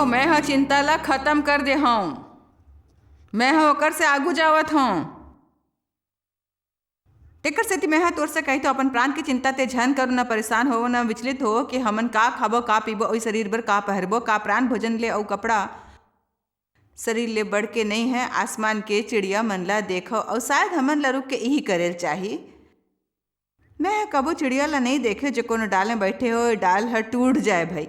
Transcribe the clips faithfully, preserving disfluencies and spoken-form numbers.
मैं ह चिंता ला खत्म कर दे हूँ। मैं ह ओकर से आगू जावत हूँ। तेकर सेती मैं ह तोर से कहिथों, अपन प्राण के चिंता ते झन करो, न परेशान हो, न विचलित हो कि हमन का खाबो, का पीबो, अउ शरीर बर का पहरबो, का प्राण भोजन ले अउ कपड़ा शरीर ले बढ़ के नइ है। आसमान के चिड़िया मन ला देखो, अउ शायद हमन ला रुक के इही करेल चाही। मैं ह कबो चिड़िया ला नइ देखे जो कोनो डाल में बैठे हो, डाल ह टूट जाए भाई।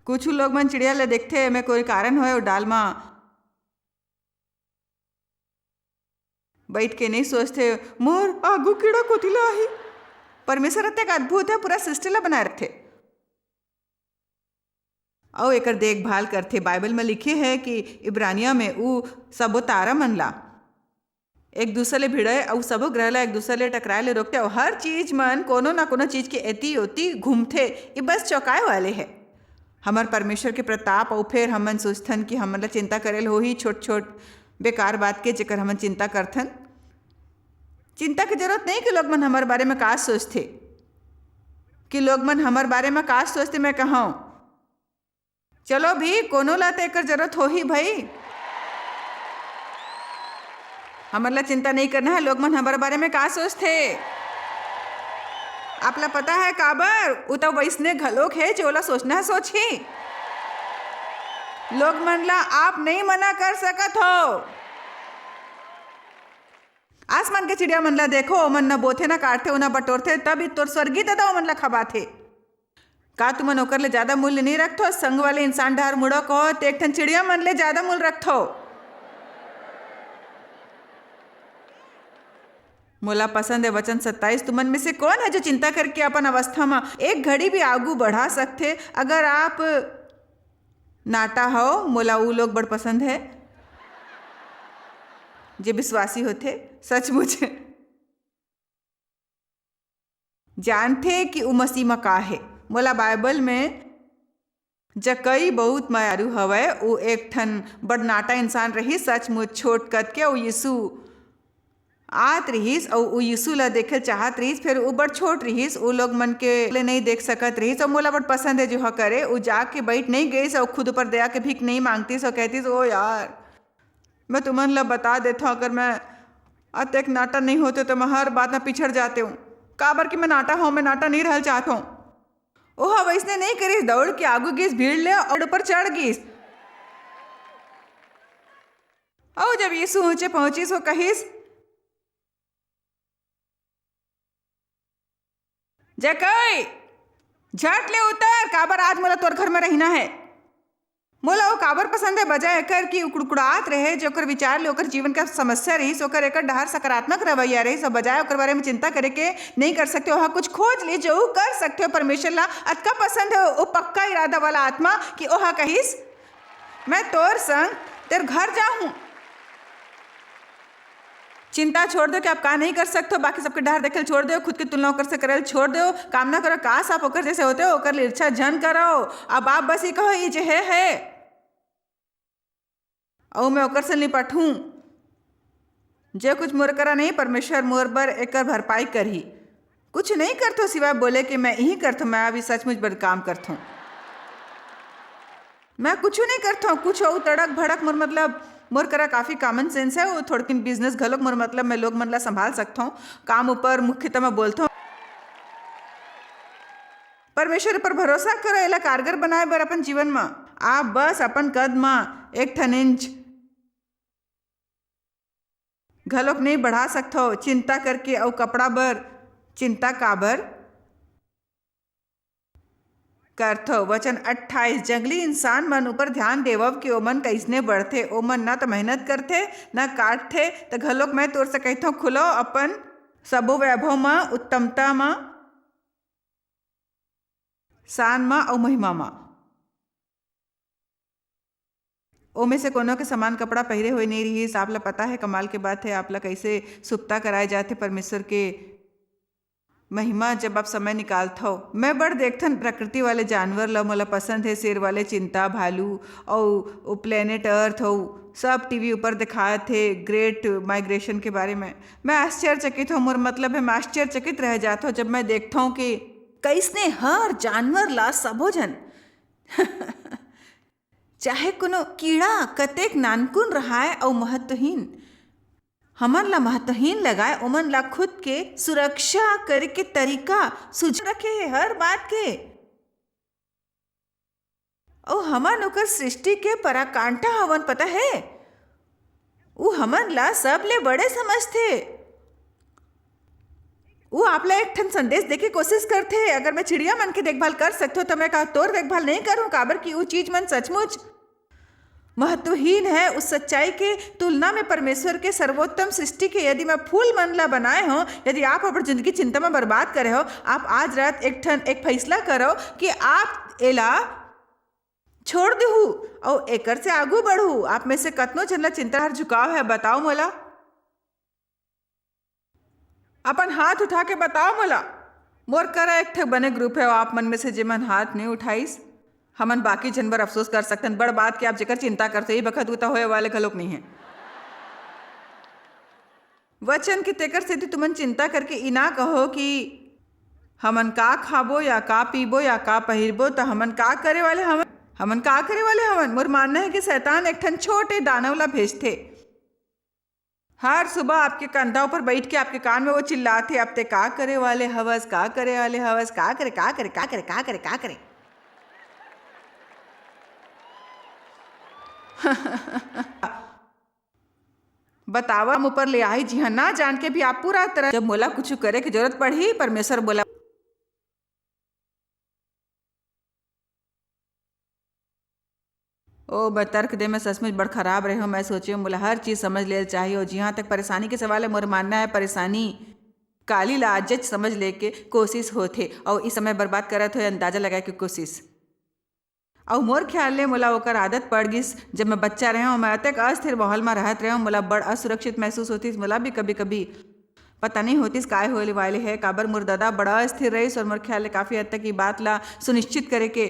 कुछ लोग मन चिड़िया ला देखथे, एमे कोई कारण होय, ओ डाल मा बैठ के नइ सोचथे, "मोर आगू कीड़ा कोती ला आही।" परमेश्वर अतेक अद्भुत है, पूरा सृष्टि ला बनाए रखथे। अउ एकर देखभाल करथे। बाइबल म लिखे है कि इब्रानिया में ऊ सबो तारा मन ला एक दूसर ले भिड़े अउ सबो ग्रह ला एक दूसर ले टकराए ले रोकथे। अउ हर चीज मन कोनो ना कोनो चीज के एती ओती घूमथे। ये बस चौंकाए वाले है। हमर परमेश्वर के प्रताप। अउ फेर हमन सोचथन कि हमन ला चिंता करे ल होही छोट छोट बेकार बात के, जेकर हमन चिंता करथन। चिंता के जरूरत नहीं कि लोग मन हमर बारे में का सोचथे, कि लोग मन हमर बारे में का सोचथे। मैं कहूँ, चलो भी, कोनो ला तो एकर जरूरत होही भाई। हमर ला चिंता नहीं करना है, लोग मन हमर बारे में का सोचथे। आप ला पता है काबर? उ तो वैसने घलोक है, जो ओला सोचना है, सोचही। लोग मन ला आप नहीं मना कर सकत हो। आसमान के चिड़िया मन ला देखो, ओमन न बोथे, न काटथे, न बटोरथे, तब भी तोर स्वर्गीय ददा ओमन ला खवाथे। का तुमन ओकर ले ज्यादा मूल्य नहीं रखथो? संग वाले इंसान डहर मुड़ो कहो, ते एक ठन चिड़िया मन ले ज्यादा मूल्य रखथो। मोला पसंद है वचन सत्ताईस, तुमन में से कौन है जो चिंता करके अपन अवस्था में एक घड़ी भी आगू बढ़ा सकथे? अगर आप नाटा हो, मोला ऊ लोग बड़ पसंद है जे विश्वासी होथे, सचमुच जानथे कि ऊ मसीह म का हे। मोला बाइबल में जकई बहुत मयारू हवय। ऊ एक ठन बड़ नाटा इंसान रहिस, सचमुच छोट कद के। ऊ यीशु आत रिहिस अउ ऊ यीशु ला देखे चाहत रिहिस, फेर ऊ बड़ छोट रिहिस, ऊ लोग मन के ले नहीं देख सकत रिहिस। अउ मोला बड़ पसंद है जो ह करे, ऊ जाके बैठ नहीं गइस अउ खुद ऊपर दया के भीख नहीं मांगतिस अउ कहतिस, "ओ यार, मैं तुमन ला बता देथव, अगर मैं अतेक नाटा नहीं होते तो मैं हर बात में पिछड़ जाते हूँ, काबर कि मैं नाटा हूँ, मैं नाटा नहीं रहल चाहत हूँ।" ओह वैसने नहीं करिस, दौड़ के आगू गिस भीड़ ले और ऊपर चढ़ गिस। अउ जब यीशु ऊंचे पहुंचिस, वो कहिस, "जकई, झट ले उतर, काबर आज मोला तोर घर में रहिना है।" मोला वो काबर पसंद है, बजाय एकर कि उ कुड़कुड़ात रहे, जे ओकर विचार ले ओकर जीवन का समस्या रहिस, ओकर एकर डहर सकारात्मक रवैया रहिस, और बजाय ओकर बारे में चिंता करे के नहीं कर सकते, ओहा कुछ खोज ले, जो उ कर सकते हो। परमेश्वर ला अतका पसंद है वो पक्का इरादा वाला आत्मा कि ओहा कहिस, "मैं तोर संग तेर घर जाहूं।" चिंता छोड़ दो कि आप का नहीं कर सकते हो, बाकी सबके डहर देखे ल छोड़ दो, खुद की तुलना ओकर से करे ल छोड़ दो, कामना करो काश आप ओकर जैसे होते हो, ओकर ले ईर्ष्या झन करो। अब आप बस ये कहो, "ये जे है, है, अउ मैं ओकर से निपटहूं। जे कुछ मोर करा नहीं, परमेश्वर मोर बर एकर भरपाई करही।" कुछ नहीं करथो सिवाय बोले कि मैं यही करथो, मैं अभी सचमुच बड़ काम करथो। मैं कुछ नहीं करथो, कुछ अउ तड़क भड़क मोर मतलब, मोर करा काफी कॉमन सेंस है, वो थोड़किन बिजनेस घलोक मोर मतलब, मैं लोग मन ला संभाल सकथो, काम ऊपर मुख्यतः मैं बोलथो। परमेश्वर पर भरोसा करो, एला कारगर बनाए बर अपन जीवन म। आप बस अपन कद म एक ठन इंच घलोक नहीं बढ़ा सकथो, चिंता करके अउ कपड़ा बर चिंता काबर करथो। वचन अट्ठाईस, जंगली इंसान मन ऊपर ध्यान देवव कि ओमन कइसने बढ़थे। ओमन न त मेहनत करथे, न काटथे, त घलोक मैं तोर से कहिथों, खुलो अपन सबो वैभव म, उत्तमता म, शान म अउ महिमा म। ओमे से कोनो के समान कपड़ा पहिरे हुए नहीं रिहिस। आप ला पता है, कमाल के बात है, आप ला कैसे सुप्ता कराए जाथे परमेश्वर के महिमा, जब आप समय निकालथव। मैं बड़ देखथन प्रकृति वाले जानवर ला, मोला पसंद है शेर वाले चिंता, भालू, अउ प्लेनेट अर्थ, अउ सब टीवी ऊपर दिखात हे ग्रेट माइग्रेशन के बारे में। मैं आश्चर्यचकित हूँ, मोर मतलब है, मैं आश्चर्यचकित रह जात हूँ, जब मैं देखता हूँ कि कइसने हर जानवर ला सबो झन, चाहे कोनो कीड़ा कतेक नानकुन रहाय अउ महत्वहीन, हमन ला महत्वहीन लगाय, ओमन ला खुद के सुरक्षा करे के तरीका सुझाव रखे हे हर बात के। अउ हमन ओकर सृष्टि के पराकांठा हवन, पता हे? ऊ हमन ला सबले बड़े समझथे। ऊ आप ला एक ठन संदेश देके कोशिश करथे, "अगर मैं चिड़िया मन के देखभाल कर सकथों, तो मैं का तोर देखभाल नहीं करूं?" काबर कि ऊ चीज मन सचमुच महत्वहीन है। उस सच्चाई के तुलना में परमेश्वर के सर्वोत्तम सृष्टि के यदि मैं फूल मन ला बनाए हों, यदि आप अपन जिंदगी चिंता में बर्बाद करे हो, आप आज रात एक ठन, एक फैसला करो कि आप एला छोड़ देहू अउ एकर से आगू बढ़ू। आप में से कतनो झन ला चिंता हर झुकाव है, बताओ मोला। अपन हाथ उठा के बताओ मोला। मोर करा एक ठक बने ग्रुप है, आप मन में से जेमन हाथ नहीं उठाइस। हमन बाकी झन बर अफसोस कर सकथन। बड़ बात के आप जेकर चिंता करथे, ई बखत उता होए वाले घलोक नहीं है। वचन के तेकर सेती तुमन चिंता करके ई ना कहो कि हमन का खाबो या का पीबो या का पहिरबो, त हमन का करे वाले हवन? हमन का करे वाले हवन? मोर मानना है कि शैतान एक ठन छोटे दानव ला भेजथे। हर सुबह आपके कंधा ऊपर बैठ के आपके कान में वो चिल्लाथे, "अब ते का करे वाले हवस, का करे वाले हवस, का करे, का करे, का करे, का करे, का करे?" बतावा, हम ऊपर ले आही, जिहां ना जान के भी आप पूरा तरह, जब मोला कुछ करे की जरूरत पड़ही, परमेश्वर बोला। ओ, मैं तर्क दे में सचमुच बड़ खराब रहे हूँ। मैं सोचे हूँ, मोला हर चीज समझ लेल चाहिए। और जिहां तक परेशानी के सवाल है, मोर मानना है, परेशानी काली ला आजेच समझ लेके कोशिश होथे, और इस समय बर्बाद करत हो, अंदाजा लगाए के कोशिश। अउ मोर ख्याल ले मोला ओकर आदत पड़ गिस। जब मैं बच्चा रहे हूँ, मैं अतेक अस्थिर माहौल में रहत रहे हूँ, मोला बड़ असुरक्षित महसूस होतिस। मोला भी कभी-कभी पता नहीं होतिस काय होले वाले है, काबर मोर ददा बड़ा अस्थिर रहिस और मोर ख्याल ले काफी हद तक ये बात ला सुनिश्चित करे के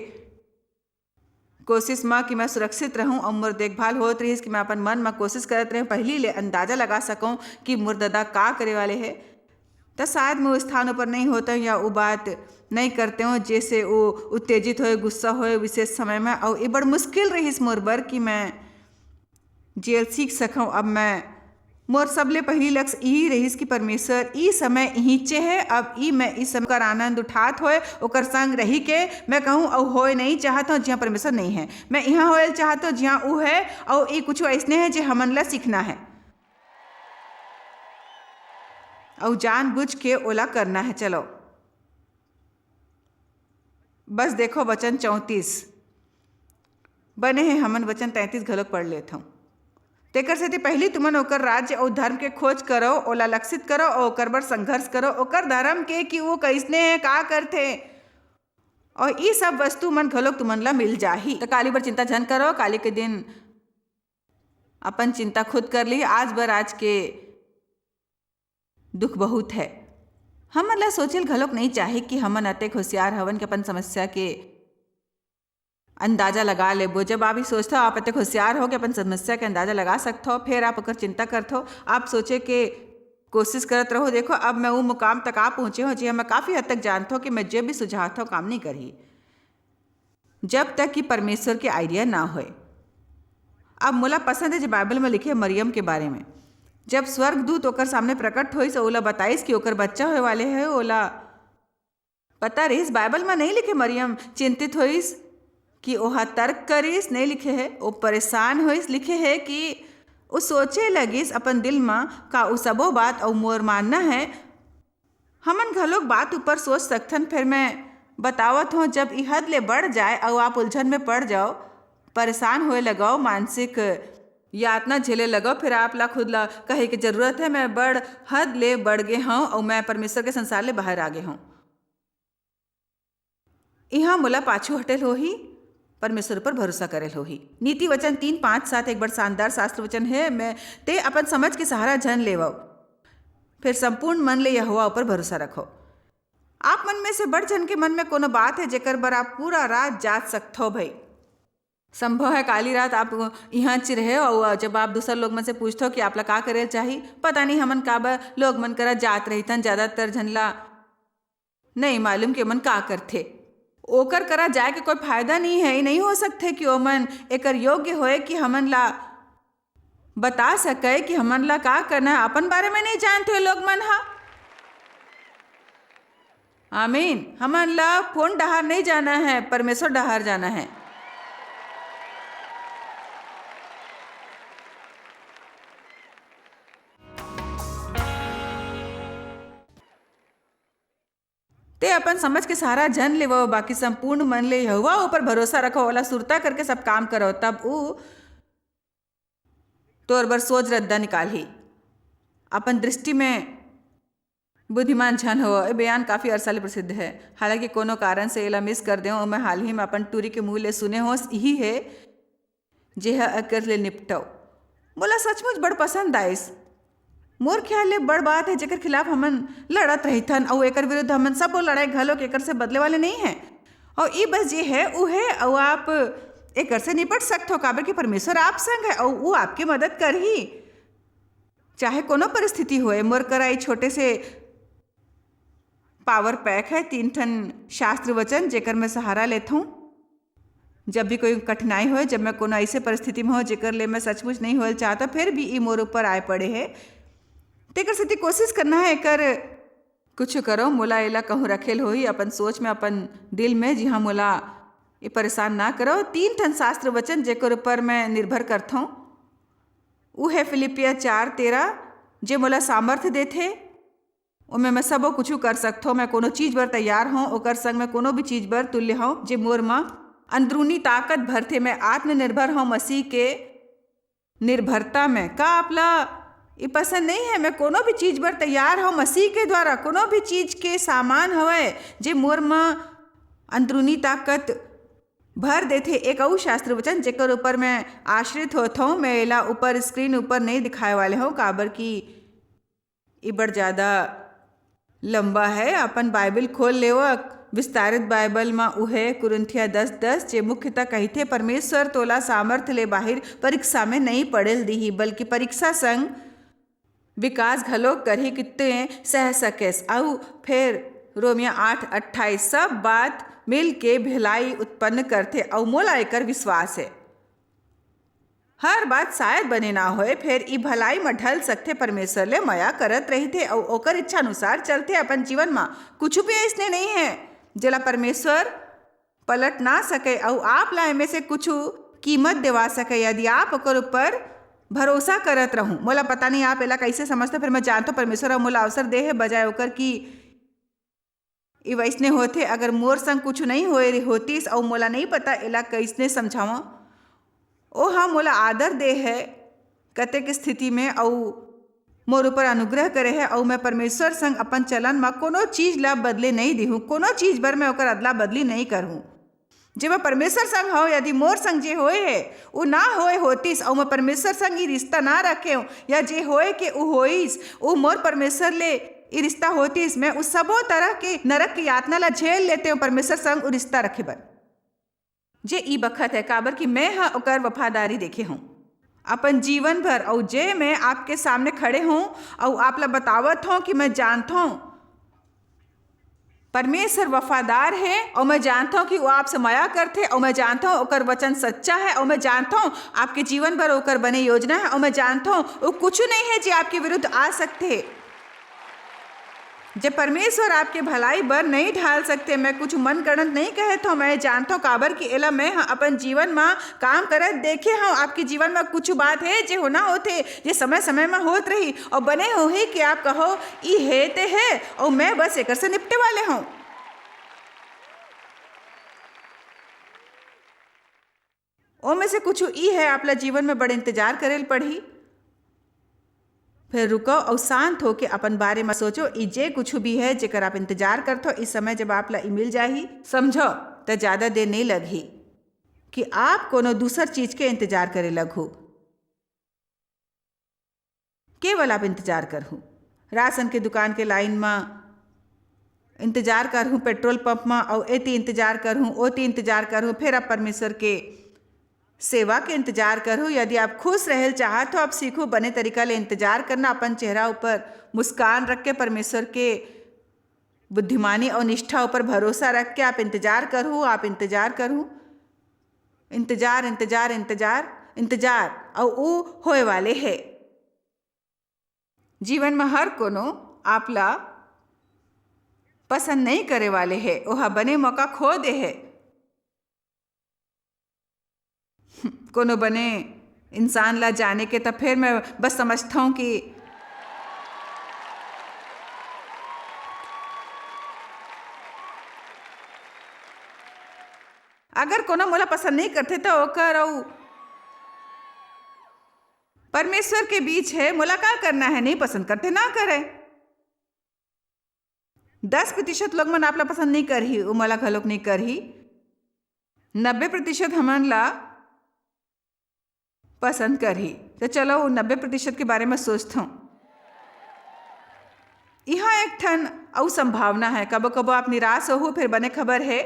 कोशिश म कि मैं सुरक्षित रहूं और मोर देखभाल होत रहिस कि मैं अपन मन म कोशिश करत रहूं, पहली ले अंदाजा लगा सकूं कि मोर ददा का करे वाले है। त शायद मैं उस स्थान ऊपर नहीं होता या वो बात नहीं करते हो, जैसे वो उत्तेजित होए, गुस्सा होए विशेष समय में। और ये बड़ मुश्किल रहिस मोर बर कि मैं जेल सीख सकूं। अब मैं, मोर सबले पहिली लक्ष्य यही रहिस कि परमेश्वर ई समय इहींचे है, अब ई मैं ई समय कर आनंद उठात होए ओकर संग रही के मैं कहूं, "अउ होए नहीं चाहत हूं जिहां परमेश्वर नहीं है। मैं इहां होए चाहत हूं जिहां ऊ है।" अउ ई कुछ ऐसने है जे हमन ला सीखना है, अउ जानबूझ के ओला करना है। चलो, बस देखो वचन चौंतीस। बने हे, हमन वचन तैंतीस घलोक पढ़ लेत हौं। तेकर सेती पहिली तुमन ओकर राज्य अउ धर्म के खोज करो, ओला लक्षित करो अउ ओकर बर संघर्ष करो, ओकर धर्म के कि वो कइसने हे, का करथे, अउ ई सब वस्तु मन घलोक तुमन ला मिल जाही। त काली बर चिंता झन करो, काली के दिन अपन चिंता खुद कर ली। आज बर आज के दुख बहुत है। हमन ला सोचेल घलोक नहीं चाही कि हमन अतेक होशियार हवन कि अपन समस्या के अंदाजा लगा लेबो। जब आप ई सोचथव, आप अतेक होशियार हो कि अपन समस्या के अंदाजा लगा सकथव, फिर आप ओकर चिंता करथव, आप सोचे के कोशिश करत रहो, "देखो, अब मैं वो मुकाम तक आ पहुंचे हूं, जिहां मैं काफी हद तक जानथव कि मैं जे भी सुझावथव, काम नहीं करही।" जब तक कि परमेश्वर के आइडिया ना होए। अब मोला पसंद है जे बाइबल में लिखे मरियम के बारे में। जब स्वर्गदूत ओकर सामने प्रकट होइस अउ ओला बताइस कि ओकर बच्चा होए वाले है, ओला पता रहिस, बाइबल में नहीं लिखे मरियम चिंतित होइस कि ओहा तर्क करिस, नहीं लिखे है, वो परेशान होइस। लिखे है कि वो सोचे लगिस अपन दिल में, "का वो सबो बात अउ मोर मानना है?" हमन घलोक बात ऊपर सोच सकथन, फेर मैं बतावत हों, जब ई हद ले बढ़ जाए अउ आप उलझन में पड़ जाओ, परेशान होए लगो, मानसिक यातना झेले लगो, फिर आप ला खुद ला कहे के जरूरत है, "मैं बड़ हद ले बढ़ गे हौं अउ मैं परमेश्वर के संसार ले बाहर आ गे हौं।" इहां मोला पाछू हटेल होही, परमेश्वर ऊपर भरोसा करेल होही। नीति वचन तीन, पाँच, सात एक बड़ शानदार शास्त्र वचन है। मैं, "ते अपन समझ के सहारा झन लेवव, फिर संपूर्ण मन ले यहोवा ऊपर भरोसा रखो।" आप मन में से बड़ झन के मन में कोनो बात है, जेकर बर आप पूरा रात जात सकथो भई। संभव है, काली रात आप इहां च रहे हो, और जब आप दूसर लोग मन से पूछथो कि आप ला का करे चाही, पता नहीं हमन काबर लोग मन करा जात रहिथन, ज्यादातर झन ला नहीं मालूम कि ओमन का करथे। ओकर करा जाए के कोई फायदा नहीं है। ये नहीं हो सकथे कि ओमन एकर योग्य होए कि हमन ला बता सके कि हमन ला का करना है। अपन बारे में नहीं जानथे लोग मन हा। आमीन। हमन ला फोन डहार नहीं जाना है, परमेश्वर डहार जाना है। ते अपन समझ के सहारा झन लेवव, बाकी संपूर्ण मन ले यहोवा ऊपर भरोसा रखव, ओला सुरता करके सब काम करव, तब ऊ तोर बर सोझ रद्दा निकालही। अपन दृष्टि में बुद्धिमान झन होव। ये बयान काफी अरसा ले प्रसिद्ध है, हालांकि कोनो कारण से एला मिस कर देव। मैं हाल ही में अपन टूरी के मुंह ले सुने हों, यही है जेह एकर ले निपटव। मोला सचमुच बड़ पसंद आइस। मोर ख्याल ले बड़ बात है जेकर खिलाफ हमन लड़त रहिथन अउ एकर विरुद्ध हमन सबो लड़ाई घलो के एकर से बदले वाले नहीं है। अउ ई बस जे है उ है, अउ आप एकर से निपट सकथो, काबर कि परमेश्वर आप संग है अउ वो आपके मदद करही। चाहे कोनो परिस्थिति होए, मोर करा ई छोटे से पावर पैक है, तीन ठन शास्त्र वचन जेकर मैं सहारा लेथों। जब भी कोई कठिनाई होए, जब मैं कोनो ऐसे परिस्थिति में हो जेकर ले मैं सचमुच नहीं होए चाहता, फिर भी ई मोर ऊपर आए पड़े है, तेकर सेती कोशिश करना है एकर कुछ करो। मोला एला कहूँ रखेल होही अपन सोच में, अपन दिल में, जिहाँ मोला ये परेशान ना करो। तीन ठन शास्त्र वचन जेकर ऊपर मैं निर्भर करथों, उ है फिलिपिया चार तेरह, जे मोला सामर्थ्य देथे, ओमे मैं सबो कुछु कर सकथों। मैं कोनो चीज बर तैयार हों, ओकर संग मैं कोनो भी चीज बर तुल्य हों, जे मोर म अंदरूनी ताकत भरथे। मैं आत्मनिर्भर हों मसीह के निर्भरता में। का आपला ये पसंद नहीं है? मैं कोनो भी चीज बर तैयार हों मसीह के द्वारा। कोनो भी चीज के सामान हवय जे मोर म अंदरूनी ताकत भर देथे। एक अउ शास्त्र वचन जेकर ऊपर मैं आश्रित होत हों, मैं एला ऊपर स्क्रीन ऊपर नहीं दिखाए वाले हों, काबर कि ई बड़ ज्यादा लंबा है। अपन बाइबल खोल लेवक, विस्तारित बाइबल म उहे कुरिन्थिया दस दस, जे मुख्यतः कहिथे, "परमेश्वर तोला सामर्थ ले बाहिर परीक्षा में नई पड़ेल दीही, बल्कि परीक्षा संग विकास घलो करही, कि तें सह सकेस।" अउ फेर रोमिया आठ अट्ठाईस, "सब बात मिल के भलाई उत्पन्न करथे, अउ मोला एकर विश्वास हे।" हर बात शायद बने ना होए, फेर ई भलाई म ढल सकथे। परमेश्वर ले मया करत रहिथे अउ ओकर इच्छा अनुसार चलथे अपन जीवन म। कुछु भी अइसने नइ हे, जेला परमेश्वर पलट ना सके अउ आप ला एमे से कुछु कीमत देवा सके, यदि आप ओकर ऊपर भरोसा करत रहू। मोला पता नहीं आप एला कइसे समझथो, फेर मैं जानथों परमेश्वर ह मोला अवसर दे हे, बजाय ओकर कि ई वइसने होथे। अगर मोर संग कुछु नइ होए होतिस अउ मोला नइ पता एला कइसने समझावं। ओह मोला आदर दे हे कतेक स्थिति में, अउ मोर ऊपर अनुग्रह करे हे, अउ मैं परमेश्वर संग अपन चलन म कोनो चीज ला बदले नइ दिहूं, कोनो चीज बर मैं ओकर अदला बदली नइ करहूं। जेमा परमेश्वर संग हो, यदि मोर संग जे होए हे, उ ना होए होतिस, अउ मैं परमेश्वर संग ई रिश्ता ना रखेंव, या जे होए के उ होइस, उ मोर परमेश्वर ले ई रिश्ता होतिस, मैं उ सबो तरह के नरक के यातना ला झेल लेतेंव परमेश्वर संग उ रिश्ता रखे बर, जे ई बखत हे, काबर कि मैं ह ओकर वफादारी देखे हूं अपन जीवन भर, अउ जे मैं आपके सामने खड़े हूं, अउ आप ला बतावत हूं कि मैं जानत हूं परमेश्वर वफादार हे, अउ मैं जानत हूं कि वो आपसे मया करथे, अउ मैं जानत हूं ओकर वचन सच्चा हे, अउ मैं जानत हूं आपके जीवन भर ओकर बने योजना हे, अउ मैं जानत हूं वो कुछ नहीं हे जे आपके विरुद्ध आ सकथे। जब परमेश्वर आपके भलाई बर नहीं ढाल सकथे, मैं कुछ मन गणत नहीं कहत हूं, मैं जानत हूं, काबर कि एला मैं ह अपन जीवन म काम करत देखे हूं। आपके जीवन म कुछ बात हे जे होना होथे, जे समय समय म होत रही, अउ बने होही कि आप कहो, "ई हे ते हे, अउ मैं बस एकर से निपटे वाले हूं।" ओमे से कुछ ई हे, आपला जीवन में बड़ इंतजार करे ल पड़ही। फिर रुको अउ शांत होके अपन बारे में सोचो, ई जे कुछ भी हे, जेकर आप इंतजार करथो, इस समय जब आप ला ई मिल जाही, समझो, त ज्यादा देर नहीं लगही कि आप कोनो दूसर चीज के इंतजार करे लगहू। केवल आप इंतजार करहू। राशन के दुकान के लाइन म इंतजार करहू, पेट्रोल पंप म, अउ एती इंतजार करहू, ओती इंतजार करहू, फेर आप परमेश्वर के सेवा के इंतजार करहू। यदि आप खुश रहे ल चाहत हो, आप सीखू बने तरीका ले इंतजार करना, अपन चेहरा ऊपर मुस्कान रख के परमेश्वर के बुद्धिमानी अउ निष्ठा ऊपर भरोसा रख के आप इंतजार करहू, आप इंतजार करहू, इंतजार, इंतजार, इंतजार, इंतजार, अउ ऊ होए वाले हे। जीवन म हर कोनो आप ला पसंद नइ करे वाले हे, ओहा बने मौका खो दे हे। कोनो बने इंसान ला जाने के, त फेर मैं बस समझथौं कि अगर कोनो मोला पसंद नइ करथे, त ओकर अउ परमेश्वर के बीच हे, मोला का करना हे? नइ पसंद करथे, ना करे। दस प्रतिशत लोग मन आप ला पसंद नइ करही, वो मोला घलोक नइ करही। नब्बे प्रतिशत हमन ला पसंद करही। तो चलो, वो नब्बे प्रतिशत के बारे में सोचथों। इहाँ एक ठन अउ संभावना है, कबो-कबो आप निराश होहू, फिर बने खबर है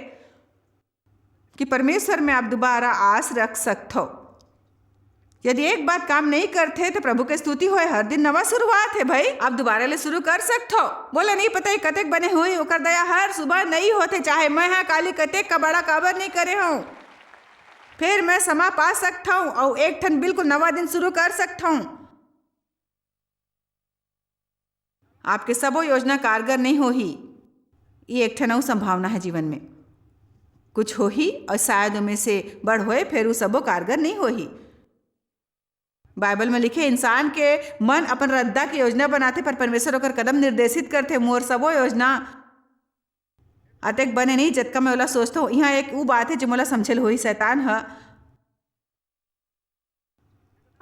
कि परमेश्वर में आप दोबारा आस रख सकथो। यदि एक बात काम नइ करथे, त प्रभु के स्तुति होय, हर दिन नवा शुरुआत हे भई, आप दोबारा ले शुरू कर सकथो। मोला नइ पता ये कतेक बने होही, ओकर दया हर सुबह नई होथे, चाहे मैं ह काली कतेक का बड़ा काबर नइ करे हूँ, फिर मैं समा पा सकथौं अउ एक ठन बिल्कुल नवा दिन शुरू कर सकथौं। आपके सबो योजना कारगर नइ होही। ये एक ठन अउ संभावना है जीवन में। कुछ होही अउ शायद ओमे से बड़ होए, फेर उ सबो कारगर नइ होही। बाइबल में लिखे, "इंसान के मन अपन रद्दा के योजना बनाथे, पर परमेश्वर ओकर कदम निर्देशित करथे।" मोर सबो योजना अतेक बने नइ, जतका मैं ओला सोचथौं। इहाँ एक उ बात हे, जे मोला समझे ल होही। शैतान ह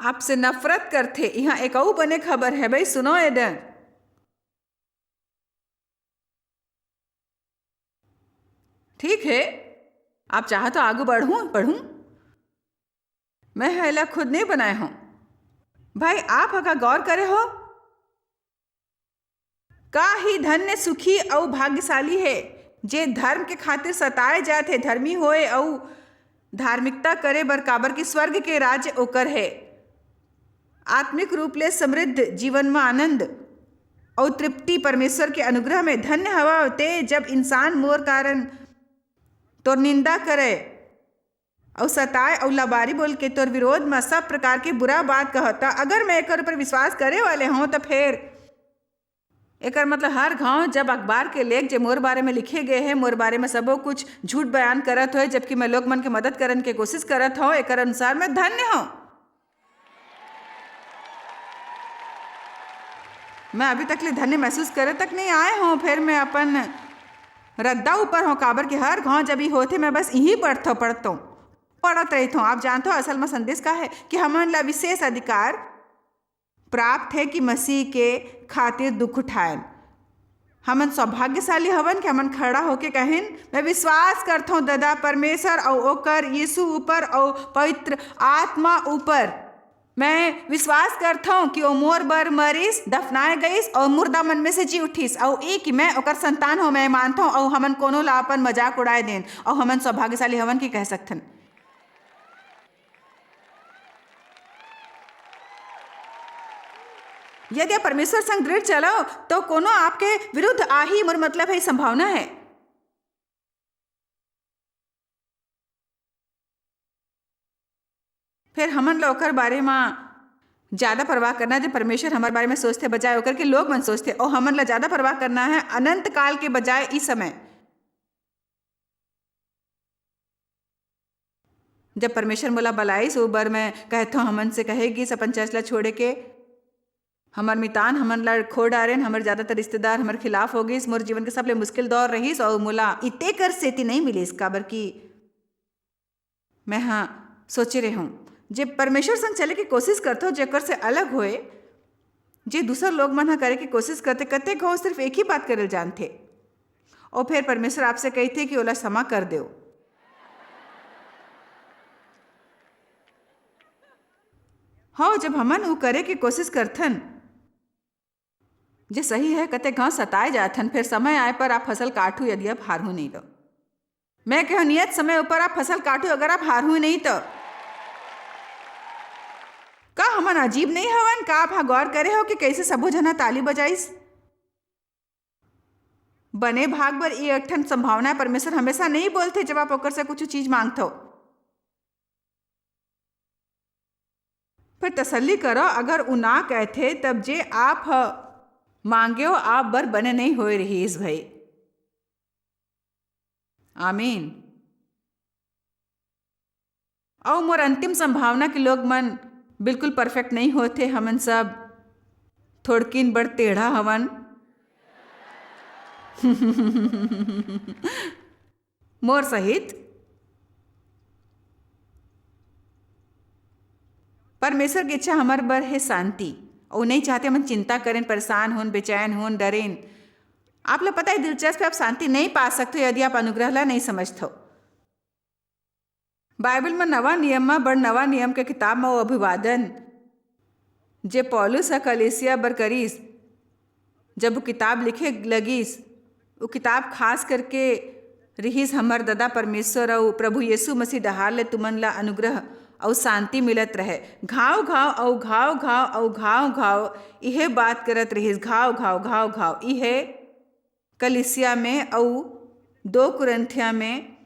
आपसे नफरत करथे। इहाँ एक अउ बने खबर हे भई, सुनो एदे। ठीक हे, आप चाहो तो आगू बढ़ूं, पढ़ूं। मैं ह एला खुद नइ बनाए हूं। भाई, आप ह का गौर करे हो? का ही धन्य, सुखी अउ भाग्यशाली हे, जे धर्म के खातिर सताए जात हे। धर्मी होए अउ धार्मिकता करे बर, काबर कि स्वर्ग के राज्य ओकर हे। आत्मिक रूप ले समृद्ध जीवन म आनंद अउ तृप्ति परमेश्वर के अनुग्रह में। धन्य हवव ते, जब इंसान मोर कारण तोर निंदा करे अउ सताए अउ लबारी बोल के तोर विरोध म सब प्रकार के बुरा बात कहत, त अगर मैं एकर ऊपर विश्वास करे वाले हूं, त फेर एकर मतलब हर घांव जब अखबार के लेख जे मोर बारे में लिखे गए हे, मोर बारे में सबो कुछ झूठ बयान करत होए, जबकि मैं लोग मन के मदद करन के कोशिश करत हूं, एकर अनुसार मैं धन्य हूं। मैं अभी तक ले धन्य महसूस करे तक नइ आए हूं, फेर मैं अपन रद्दा ऊपर हूं, काबर कि हर घांव जब ई होथे, मैं बस इही पढ़थौं, पढ़थौं, पढ़त रहिथौं। आप जानथो, असल में संदेश का हे कि हमन ला विशेष अधिकार प्राप्त हे कि मसीह के खातिर दुख उठाएन। हमन सौभाग्यशाली हवन कि हमन खड़ा होके कहिन, "मैं विश्वास करथौं ददा परमेश्वर अउ ओकर यीशु ऊपर अउ पवित्र आत्मा ऊपर। मैं विश्वास करथौं कि ओ मोर बर मरिस, दफनाए गइस अउ मुर्दा मन में से जी उठिस, अउ ए कि मैं ओकर संतान हौं।" मैं मानथौं, अउ हमन कोनो ला अपन मजाक उड़ाए देन, अउ हमन सौभाग्यशाली हवन कि कह सकथन। यदि आप परमेश्वर संग दृढ़ चलो, तो कोनो आपके विरुद्ध आही, मोर मतलब है, संभावना है। फिर हमन ला ओकर बारे म ज्यादा परवाह करना, जे परमेश्वर हमर बारे में सोचथे, बजाय ओकर के लोग मन सोचथे, अउ हमन ला ज्यादा परवाह करना है अनंत काल के बजाय इस समय। जब परमेश्वर मोला बलाइस, ओ बर मैं कहथौं, हमन से कहे गिस अपन चर्च ला छोड़े के, हमर मितान हमन ला खो डारेन, हमर ज्यादातर रिश्तेदार हमर खिलाफ हो गिस, मोर जीवन के सबले मुश्किल दौर रहिस, अउ मोला इते कर सेती नइ मिलिस, काबर कि मैं हा सोचे रेहूं, जे परमेश्वर संग चले के कोशिश करथो, जेकर से अलग होए, जे दूसर लोग मन ह करे के कोशिश करथे, कतेक घांव सिर्फ एक ही बात करे ल जानथे, अउ फेर परमेश्वर आपसे कहिथे कि ओला क्षमा कर देव। हव, जब हमन उ करे के कोशिश करथन, जे सही है, कतेक घांव सताए जाथन, फेर समय आए पर आप फसल काटहू, यदि आप हारहू नहीं तो। मैं कहो, नियत समय ऊपर आप फसल काटहू, अगर आप हारहू नहीं तो। का हमन अजीब नहीं हवन? का आप हा गौर करे हो कि कैसे सबो झन हा ताली बजाइस? बने भाग बर ये एक ठन संभावना है। परमेश्वर हमेशा नहीं बोलथे जब आप ओकर से कुछ चीज मांगथो। फिर तसल्ली करो, अगर उ ना कहथे, तब जे आप ह मांगेव, आप बर बने नहीं होए रहीस भाई। आमीन। अउ मोर अंतिम संभावना के लोग मन बिल्कुल परफेक्ट नहीं होथे, हमन सब थोड़किन बड़ टेढ़ा हवन। मोर सहित। परमेश्वर के इच्छा हमर बर हे शांति। अउ नहीं चाहते हमन चिंता करें, परेशान होन, बेचैन होन, डरेन। आप ला पता है, दिलचस्प है, आप शांति नहीं पा सकते यदि आप अनुग्रह ला नहीं समझते हो। बाइबल म नवा नियम म बड़ नवा नियम के किताब म वो अभिवादन, जे पौलुस ह कलीसिया बर करिस, जब वो किताब लिखे लगिस, वो किताब खास करके रिहिस, "हमर ददा परमेश्वर अउ प्रभु यीशु मसीह डहार ले तुमन ला अनुग्रह अउ शांति मिलत रहे।" घाव घाव अउ घाव घाव अउ घाव घाव इहे बात करत रिहिस, घाव घाव घाव घाव इहे कलीसिया में अउ दो कुरिन्थिया में,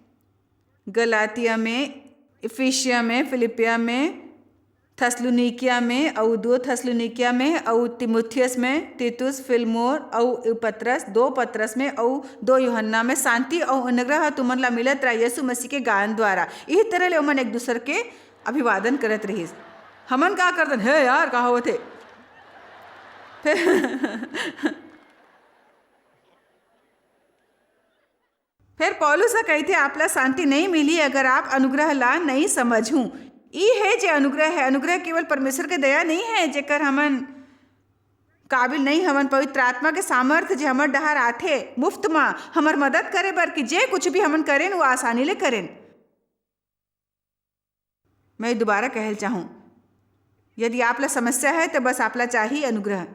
गलातिया में, इफिसिया में, फिलिपिया में, थस्सलुनीकिया में अउ दो थस्सलुनीकिया में अउ तीमुथियुस में, तीतुस, फिलमोन अउ पतरस, दो पतरस में अउ दो यूहन्ना में शांति अउ अनुग्रह तुमन ला मिलत रहा यीशु मसीह के गान द्वारा। इही तरह ले ओमन एक दूसर के अभिवादन करत रहिस। हमन का करतन, "हे यार, का होवत हे?" फिर फिर पौलुस ह कहिथे, "आप ला शांति नहीं मिली अगर आप अनुग्रह ला नहीं समझहू।" ई है जे अनुग्रह है। अनुग्रह केवल परमेश्वर के दया नहीं है, जेकर हमन काबिल नहीं हवन। पवित्र आत्मा के सामर्थ्य जे हमर डहार आथे मुफ्त म हमर मदद करे बर, कि जे कुछ भी हमन करेन, वो आसानी ले करेन। मैं दोबारा कहल चाहूँ, यदि आप ला समस्या है, तो बस आप ला चाही अनुग्रह।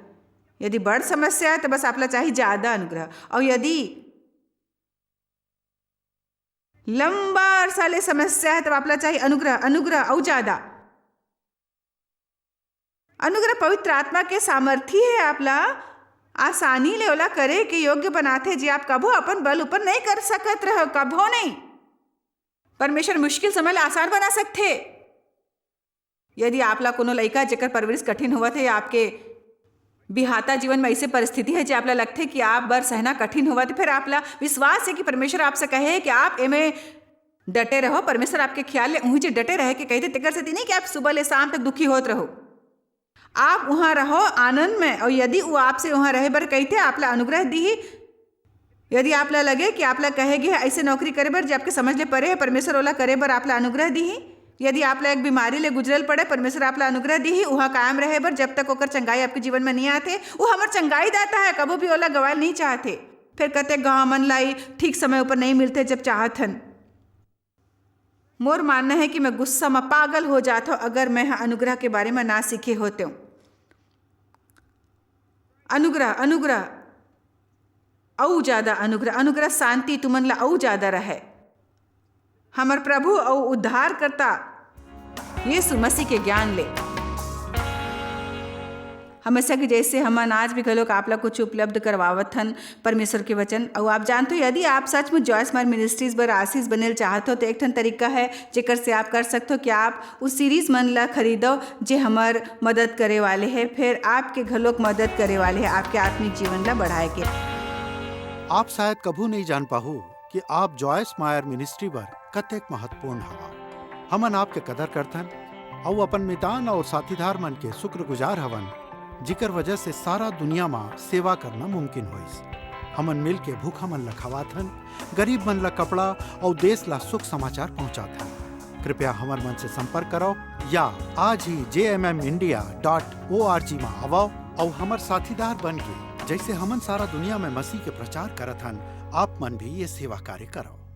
यदि बड़ समस्या है, तो बस आप ला चाही ज्यादा अनुग्रह। और यदि लंबा अरसा ले समस्या है, तब आप ला चाही अनुग्रह, अनुग्रह अउ ज्यादा। अनुग्रह पवित्र आत्मा के सामर्थी है, आप ला आसानी ले ओला करे के योग्य बनाथे, जे आप कभो अपन बल ऊपर नहीं कर सकत रहो, कभो नहीं। परमेश्वर मुश्किल समय ला आसान बना सकथे। यदि आप ला कोनो लइका, जेकर परवरिश कठिन होवत हे, आपके बिहाता जीवन में ऐसे परिस्थिति है, जे आप ला लगथे कि आप बर सहना कठिन होवत हे, फिर आप ला विश्वास है कि परमेश्वर आपसे कहे कि आप एमे डटे रहो, परमेश्वर आपके ख्याल ले उही जे डटे रहे के कहिथे, तेकर सेती नहीं कि आप सुबह ले शाम तक दुखी होत रहो। आप उहाँ रहो आनंद में, और यदि वो आपसे उहाँ रहे बर कहिथे, आप ला अनुग्रह दीही। यदि आप ला लगे कि आप ला कहे गे हे ऐसे नौकरी करे बर, जे आपके समझ ले परे है, परमेश्वर ओला करे बर आप ला अनुग्रह दीही। यदि आप ला एक बीमारी ले गुजरल पड़े, परमेश्वर आप ला अनुग्रह दीही, उहाँ कायम रहे बर, जब तक ओकर चंगाई आपके जीवन में नहीं आथे। वो हमर चंगाई दाता है, कभो भी ओला गवाल नहीं चाहथे। फिर कतेक घाव मन ला ई ठीक समय ऊपर नहीं मिलथे, जब चाहत हन। मोर मानना है कि मैं गुस्सा म पागल हो जात हव, अगर मैं ह अनुग्रह के बारे म ना सीखे होतेव। अनुग्रह, अनुग्रह, अउ ज्यादा अनुग्रह, अनुग्रह शांति तुमन ला अउ ज्यादा रहे। हमर प्रभु अउ उद्धारकर्ता यीशु मसीह के ज्ञान ले। हमेशा के जैसे हमन आज भी घलोक आप ला कुछ उपलब्ध करवावत हन परमेश्वर के वचन। अउ आप जानते हो, यदि आप सचमुच जॉयस मायर मिनिस्ट्रीज बर आशीष बनेल चाहत हो, तो एक ठन तरीका है, जेकर से आप कर सकते हो कि आप उस सीरीज मन ला खरीदो, जे हमर मदद करे वाले है, फिर आपके घलोक मदद करे वाले है आपके आत्मिक जीवन ला बढ़ाए के। आप शायद कभू नहीं जान पाहू कि आप जॉयस मायर मिनिस्ट्री बर कतेक महत्वपूर्ण हवा। हमन आपके कदर करथन अउ अपन मितान अउ साथीदार मन के शुक्रगुजार हवन, जिकर वजह से सारा दुनिया म सेवा करना मुमकिन होइस। हमन मिल के भूखा मन ल खवाथन, गरीब मन ल कपड़ा अउ देश ल सुख समाचार पहुंचाथन। कृपया हमर मन से संपर्क करव या आज ही J M M India dot O R G म आवव अउ हमर साथीदार बन के, जैसे हमन सारा दुनिया में मसीह के प्रचार करत हन, आप मन भी ये सेवा कार्य करव।